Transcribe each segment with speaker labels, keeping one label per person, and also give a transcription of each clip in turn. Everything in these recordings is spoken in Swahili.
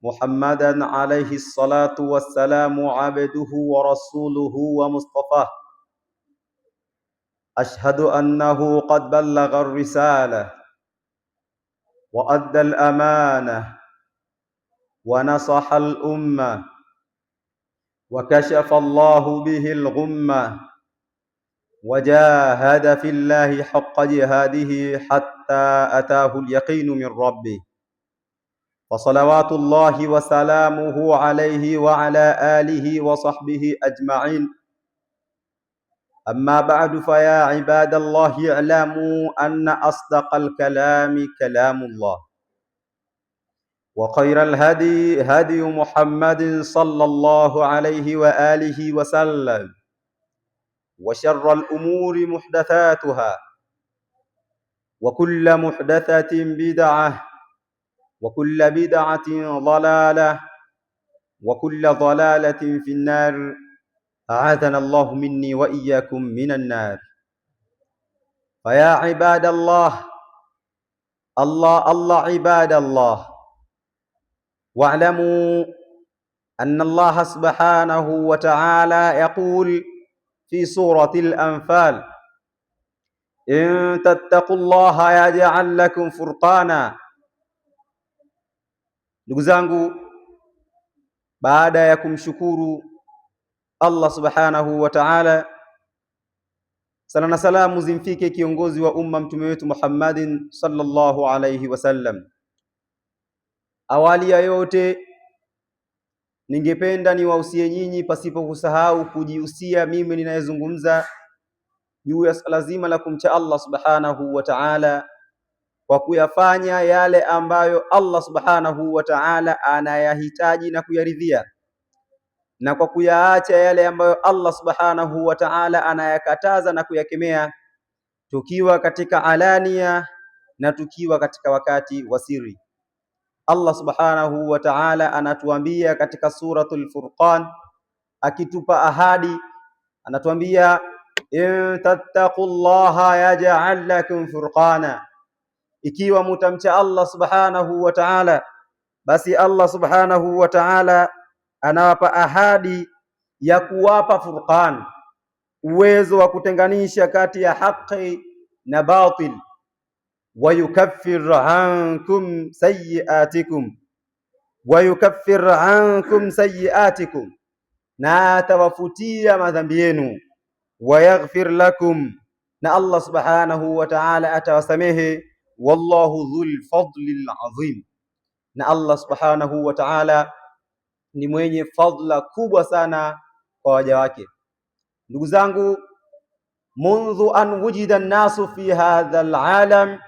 Speaker 1: محمدا عليه الصلاة والسلام عبده ورسوله ومصطفاه. أشهد أنه قد بلغ الرسالة وأدى الأمانة ونصح الأمة وكشف الله به الغمة وجاهد في الله حق جهاده حتى أتاه اليقين من ربه. وصلوات الله وسلامه عليه وعلى آله وصحبه أجمعين. أما بعد، فيا عباد الله، اعلموا أن أصدق الكلام كلام الله، وخير الهدي هدي محمد صلى الله عليه وآله وسلم، وشر الأمور محدثاتها، وكل محدثة بدعة، وكل بدعة ضلالة، وكل ضلالة في النار. أعاذنا الله مني وإياكم من النار. فيا عباد الله، الله الله عباد الله، واعلموا أن الله سبحانه وتعالى يقول في سورة الأنفال: إن تتقوا الله يجعل لكم فرقانا. Ndugu zangu, baada ya kumshukuru Allah subhanahu wa ta'ala, sala na salamu zimfike kiongozi wa umma, mtume wetu Muhammadin sallallahu alayhi wasallam. Awali ya yote, ningependa niwahusie nyinyi pasipo kusahau kujihusia mimi ninayezungumza juu ya swala zima la kumcha Allah subhanahu wa ta'ala kwa kuyafanya yale ambayo Allah subhanahu wa ta'ala anayahitaji na kuyaridhia na kwa kuyaacha yale ambayo Allah subhanahu wa ta'ala anayakataza na kuyakemea, tukiwa katika alania na tukiwa katika wakati wa siri. Allah subhanahu wa ta'ala anatuambia katika Suratul Furqan, akitupa ahadi, anatuambia: in tattaqullaha yaj'al lakum furqana, ikiwa mutamcha Allah subhanahu wa ta'ala, basi Allah subhanahu wa ta'ala anawapa ahadi ya kuwapa furqan, uwezo wa kutenganisha kati ya haki na batil. Wayukaffir ankum sayiatikum, wayukaffir ankum sayiatikum, na atawafutia madhambi yenu. Wayaghfir lakum, na Allah subhanahu wa ta'ala atawasamehe. Wallahu dhul fadli azim, na Allah subhanahu wa ta'ala ni mwenye fadla kubwa sana kwa waja wake. Ndugu zangu, mundhu an wujida nnasu fi hadha alalam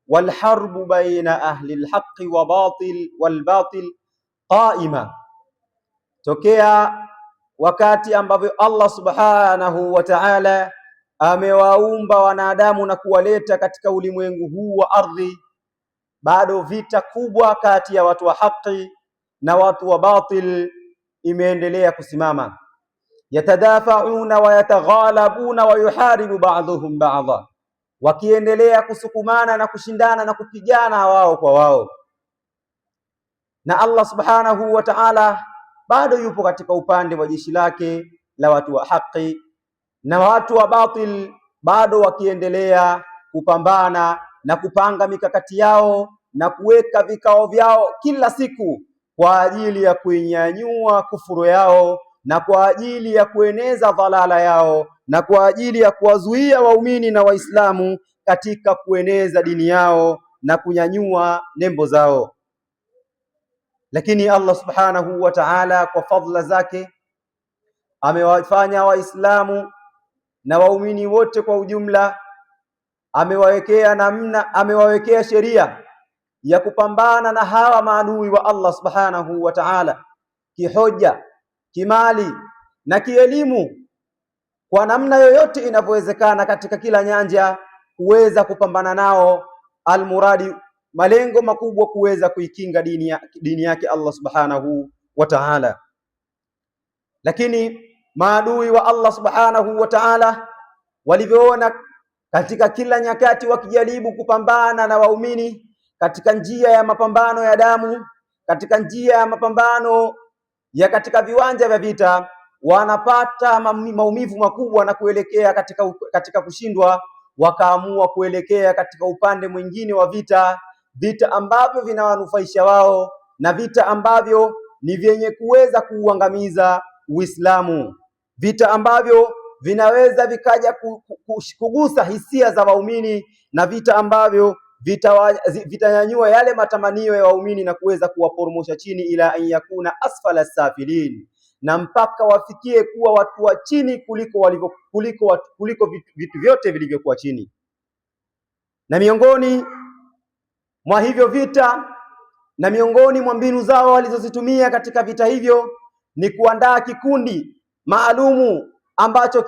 Speaker 1: walharbu baina ahli alhaqi wa batil walbatil qaima, tokea wakati ambavyo Allah subhanahu wa ta'ala amewaumba wanadamu na kuwaleta katika ulimwengu huu wa ardhi, bado vita kubwa kati ya watu wa haki na watu wa batil imeendelea kusimama. Yatadafauna wa yataghalabuna wa yuharibu ba'dhuhum ba'dha, wakiendelea kusukumana na kushindana na kupigana wao kwa wao, na Allah subhanahu wa ta'ala bado yupo katika upande wa jeshi lake la watu wa haki, na watu wa batil bado wakiendelea kupambana na kupanga mikakati yao na kuweka vikao vyao kila siku kwa ajili ya kuinyanyua kufuru yao na kwa ajili ya kueneza dhalala yao na kwa ajili ya kuwazuia waumini na Waislamu katika kueneza dini yao na kunyanyua nembo zao. Lakini Allah subhanahu wa ta'ala kwa fadhila zake amewafanya Waislamu na waumini wote kwa ujumla, amewawekea namna, amewawekea sheria ya kupambana na hawa maadui wa Allah subhanahu wa ta'ala, kihoja, kimali na kielimu, kwa namna yoyote inavyowezekana katika kila nyanja kuweza kupambana nao, almuradi malengo makubwa kuweza kuikinga dini yake Allah subhanahu wa ta'ala. Lakini maadui wa Allah subhanahu wa ta'ala walivyoona katika kila nyakati wakijaribu kupambana na waumini katika njia ya mapambano ya damu, katika njia ya mapambano ya katika viwanja vya vita wanapata maumivu makubwa na kuelekea katika kushindwa, wakaamua kuelekea katika upande mwingine wa vita, vita ambavyo vinawanufaisha wao na vita ambavyo ni vyenye kuweza kuuangamiza Uislamu, vita ambavyo vinaweza vikaja kugusa hisia za waumini na vita ambavyo vitanyanyua yale matamanio ya waumini na kuweza kuwaporomosha chini, ila an yakuna asfala safilin, na mpaka wafikie kuwa watu wa chini kuliko walivyo, kuliko vitu vyote vilivyokuwa chini. Na miongoni mwa hivyo vita na miongoni mwa mbinu zao walizozitumia katika vita hivyo ni kuandaa kikundi maalumu ambacho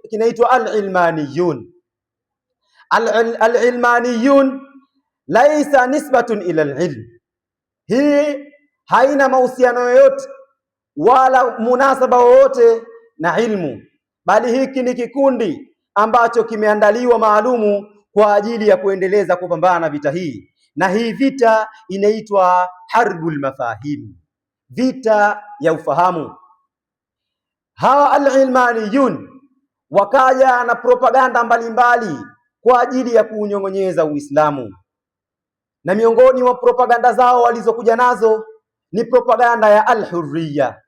Speaker 1: kinaitwa al-ilmaniyun. Al-ilmaniyun laisa nisbatun ila al-ilm, hii haina mahusiano yoyote wala munasaba wowote na ilmu, bali hiki ni kikundi ambacho kimeandaliwa maalumu kwa ajili ya kuendeleza kupambana na vita hii, na hii vita inaitwa harbul mafahim, vita ya ufahamu. Hawa alilmaniyun wakaja na propaganda mbalimbali kwa ajili ya kuunyong'onyeza Uislamu, na miongoni mwa propaganda zao walizokuja nazo ni propaganda ya alhurriya,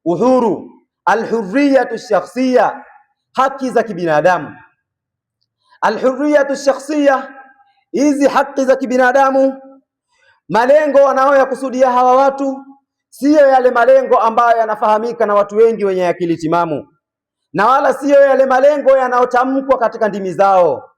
Speaker 1: uhuru, alhurriyatu shakhsiya, haki za kibinadamu. Alhurriyatu shakhsiya, hizi haki za kibinadamu, malengo wanayoyakusudia hawa watu siyo yale malengo ambayo yanafahamika na watu wengi wenye akili timamu, na wala siyo yale malengo yanayotamkwa katika ndimi zao,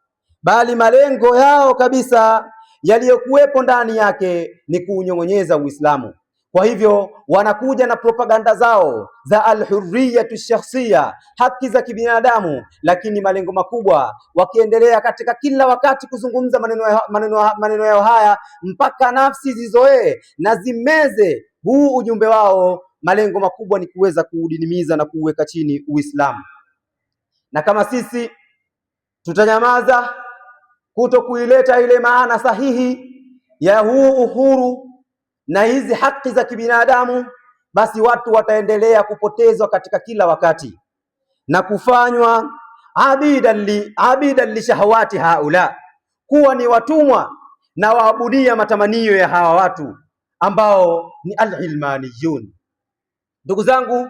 Speaker 1: bali malengo yao kabisa yaliyokuwepo ndani yake ni kuunyong'onyeza Uislamu. Kwa hivyo wanakuja na propaganda zao za alhurriyatu shakhsiya, haki za kibinadamu, lakini malengo makubwa wakiendelea katika kila wakati kuzungumza maneno yao haya mpaka nafsi zizoee na zimeze huu ujumbe wao. Malengo makubwa ni kuweza kuudidimiza na kuuweka chini Uislamu. Na kama sisi tutanyamaza kuto kuileta ile maana sahihi ya huu uhuru na hizi haki za kibinadamu, basi watu wataendelea kupotezwa katika kila wakati na kufanywa abidan li shahawati haula, kuwa ni watumwa na waabudia matamanio ya hawa watu ambao ni alilmaniyun. Ndugu zangu,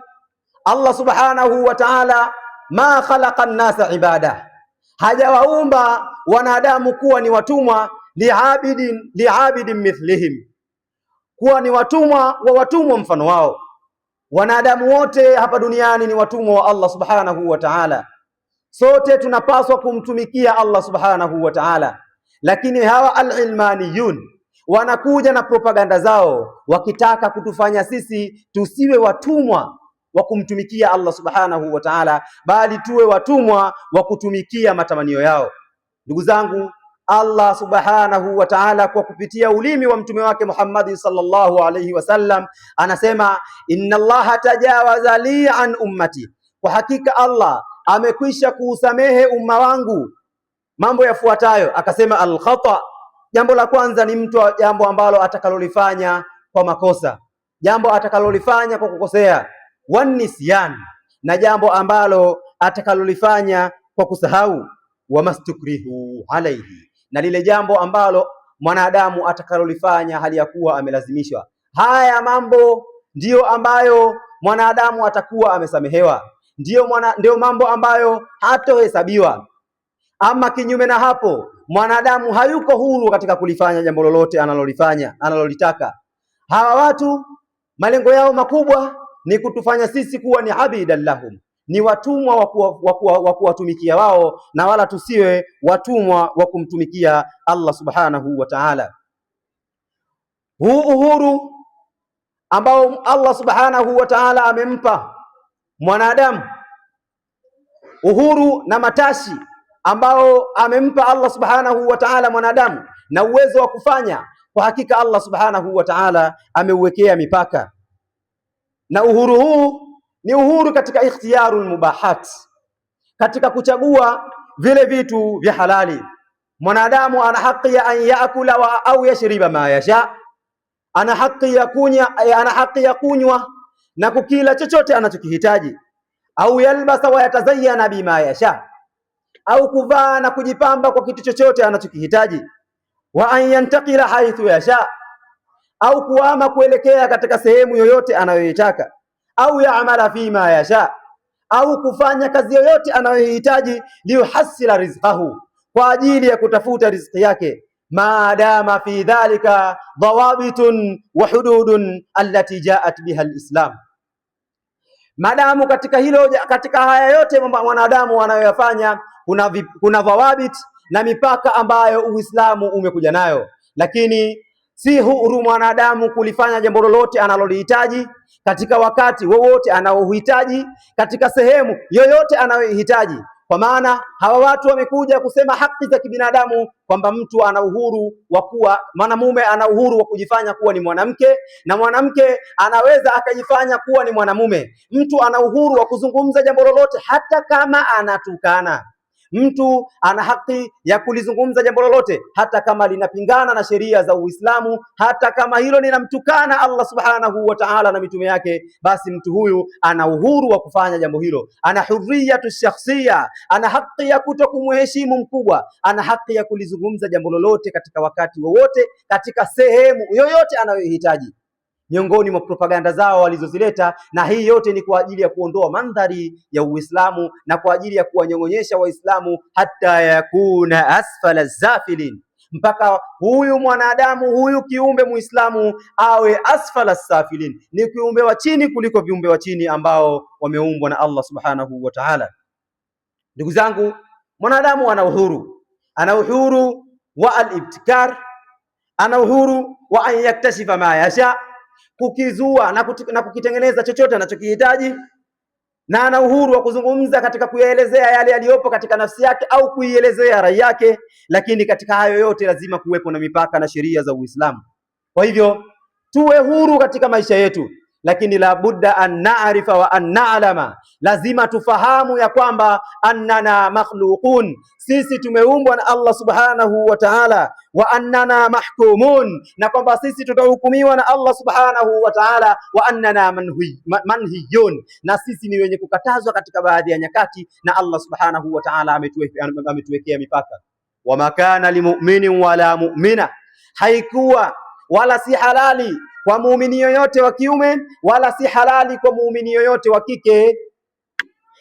Speaker 1: Allah subhanahu wa ta'ala, ma khalaqa nnasa ibada, hajawaumba wanadamu kuwa ni watumwa liabidin mithlihim, kuwa ni watumwa wa watumwa mfano wao. Wanadamu wote hapa duniani ni watumwa wa Allah subhanahu wa ta'ala. Sote tunapaswa kumtumikia Allah subhanahu wa ta'ala, lakini hawa alilmaniyun wanakuja na propaganda zao wakitaka kutufanya sisi tusiwe watumwa wa kumtumikia Allah subhanahu wa ta'ala, bali tuwe watumwa wa kutumikia matamanio yao. Ndugu zangu, Allah subhanahu wa ta'ala kwa kupitia ulimi wa mtume wake Muhammad sallallahu alayhi wasallam anasema, inna Allaha tajawaza li an ummati, kwa hakika Allah amekwisha kuusamehe umma wangu mambo yafuatayo. Akasema alkhata, jambo la kwanza ni mtu jambo ambalo atakalolifanya kwa makosa, jambo atakalolifanya kwa kukosea, wanisyan, na jambo ambalo atakalolifanya kwa kusahau, wamastukrihu alaihi, na lile jambo ambalo mwanadamu atakalolifanya hali ya kuwa amelazimishwa. Haya mambo ndiyo ambayo mwanadamu atakuwa amesamehewa, ndiyo mambo ambayo hatohesabiwa. Ama kinyume na hapo, mwanadamu hayuko huru katika kulifanya jambo lolote analolifanya analolitaka. Hawa watu malengo yao makubwa ni kutufanya sisi kuwa ni abidan lahum, ni watumwa wa kuwatumikia wao, na wala tusiwe watumwa wa kumtumikia Allah subhanahu wa ta'ala. Huu uhuru ambao Allah subhanahu wa ta'ala amempa mwanadamu, uhuru na matashi ambao amempa Allah subhanahu wa ta'ala mwanadamu na uwezo wa kufanya, kwa hakika Allah subhanahu wa ta'ala ameuwekea mipaka, na uhuru huu ni uhuru katika ikhtiyarul mubahat, katika kuchagua vile vitu vya halali. Mwanadamu ana haki ya an yaakula wa au yashriba ma yasha, Ana haki ya kunya, ana haki ya kunywa na kukila chochote anachokihitaji, au yalbasa wa yatazayyana bima yasha, au kuvaa na kujipamba kwa kitu chochote anachokihitaji, wa an yantakila haithu yasha, au kuama kuelekea katika sehemu yoyote anayoitaka, au yaamala fima yasha, au kufanya kazi yoyote anayohitaji, liyuhasila rizqahu, kwa ajili ya kutafuta riziki yake, maadama fi dhalika dhawabitun wa hududun allati jaat biha alislam, madamu katika hilo, katika haya yote mwanadamu anayoyafanya kuna dhawabit na mipaka ambayo Uislamu umekuja nayo, lakini si huru mwanadamu kulifanya jambo lolote analolihitaji katika wakati wowote anaohitaji katika sehemu yoyote anayohitaji. Kwa maana hawa watu wamekuja kusema haki za kibinadamu kwamba mtu ana uhuru wa kuwa mwanamume, ana uhuru wa kujifanya kuwa ni mwanamke na mwanamke anaweza akajifanya kuwa ni mwanamume. Mtu ana uhuru wa kuzungumza jambo lolote hata kama anatukana. Mtu ana haki ya kulizungumza jambo lolote hata kama linapingana na sheria za Uislamu, hata kama hilo linamtukana Allah subhanahu wa ta'ala na mitume yake, basi mtu huyu ana uhuru wa kufanya jambo hilo, ana hurriyatu shakhsia, ana haki ya kuto kumheshimu mkubwa, ana haki ya kulizungumza jambo lolote katika wakati wowote, katika sehemu yoyote anayohitaji. Miongoni mwa propaganda zao walizozileta, na hii yote ni kwa ajili ya kuondoa mandhari ya Uislamu na kwa ajili ya kuwanyong'onyesha Waislamu, hata yakuna asfala zafilin, mpaka huyu mwanadamu huyu kiumbe Muislamu awe asfala safilin, ni kiumbe wa chini kuliko viumbe wa chini ambao wameumbwa na Allah subhanahu wa ta'ala. Ndugu zangu, mwanadamu ana uhuru, ana uhuru wa al-ibtikar, ana uhuru wa an yaktashifa ma yasha, kukizua na kukitengeneza chochote anachokihitaji, na ana uhuru wa kuzungumza katika kuyaelezea yale yaliyopo katika nafsi yake au kuielezea rai yake, lakini katika hayo yote lazima kuwepo na mipaka na sheria za Uislamu. Kwa hivyo tuwe huru katika maisha yetu, lakini la budda an na'rifa wa an na'lama, lazima tufahamu ya kwamba annana makhluqun, sisi tumeumbwa na Allah subhanahu wa ta'ala, wa annana mahkumun, na kwamba sisi tutahukumiwa na Allah subhanahu wa ta'ala, wa annana manhiyun, na sisi ni wenye kukatazwa katika baadhi ya nyakati na Allah subhanahu wa ta'ala ametuwekea mipaka. Wama kana limuminin wala mu'mina, haikuwa wala si halali kwa muumini yoyote wa kiume wala si halali kwa muumini yoyote wa kike,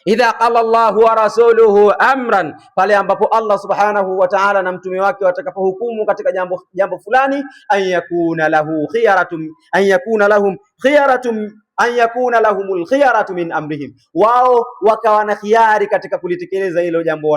Speaker 1: idha qala Allahu wa rasuluhu amran, pale ambapo Allah subhanahu wa ta'ala na mtume wake watakapohukumu katika jambo fulani, an yakuna lahu khiyaratum, an yakuna lahum khiyaratum, an yakuna lahumul khiyaratu min amrihim, wao wakawa na khiari katika kulitekeleza hilo jambo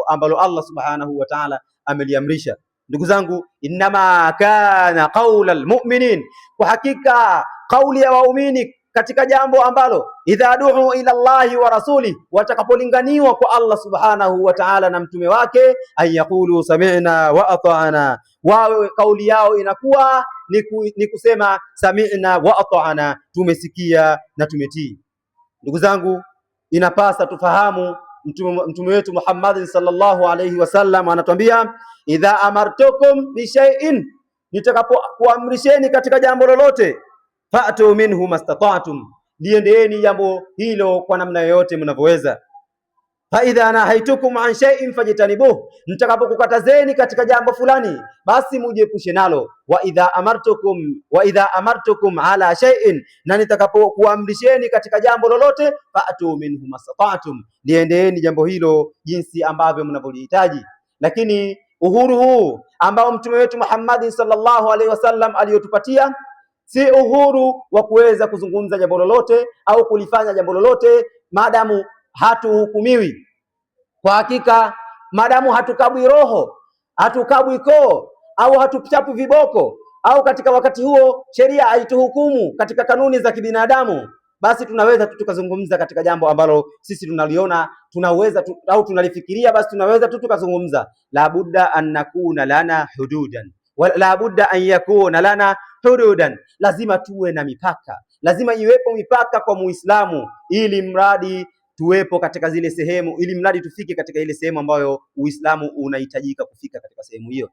Speaker 1: ambalo Allah subhanahu wa ta'ala ameliamrisha. Ndugu zangu, innama kana qaula almu'minin, kwa hakika kauli ya waumini katika jambo ambalo idha duu ila Allahi wa rasuli, watakapolinganiwa kwa Allah subhanahu wa ta'ala na mtume wake, an yaqulu sami'na wa ata'na, wawe kauli yao inakuwa ni kusema sami'na wa ata'na, tumesikia na tumetii. Ndugu zangu, inapasa tufahamu mtume wetu Muhammadin sallallahu alayhi wasallam anatuambia, idha amartukum bi shay'in, nitakapokuamrisheni katika jambo lolote, fa'tu minhu mastata'tum, liendeeni jambo hilo kwa namna yoyote mnavyoweza. Fa idha nahaitukum an shay'in fajtanibuh, nitakapokukatazeni katika jambo fulani basi mujiepushe nalo. Wa idha amartukum, wa idha amartukum ala shay'in, na nitakapokuamrisheni katika jambo lolote, fa'tu minhu mastata'tum, liendeeni jambo hilo jinsi ambavyo mnavyolihitaji. Lakini uhuru huu ambao mtume wetu Muhammad sallallahu alaihi wasallam aliyotupatia si uhuru wa kuweza kuzungumza jambo lolote au kulifanya jambo lolote maadamu hatuhukumiwi. Kwa hakika maadamu hatukabwi roho, hatukabwi koo au hatuchapwi viboko, au katika wakati huo sheria haituhukumu katika kanuni za kibinadamu, basi tunaweza tu tukazungumza katika jambo ambalo sisi tunaliona tunaweza tu, au tunalifikiria, basi tunaweza tu tukazungumza. La budda an nakuna lana hududan, la budda an yakuna lana hududan, lazima tuwe na mipaka, lazima iwepo mipaka kwa Muislamu ili mradi tuwepo katika zile sehemu, ili mradi tufike katika ile sehemu ambayo Uislamu unahitajika kufika katika sehemu hiyo.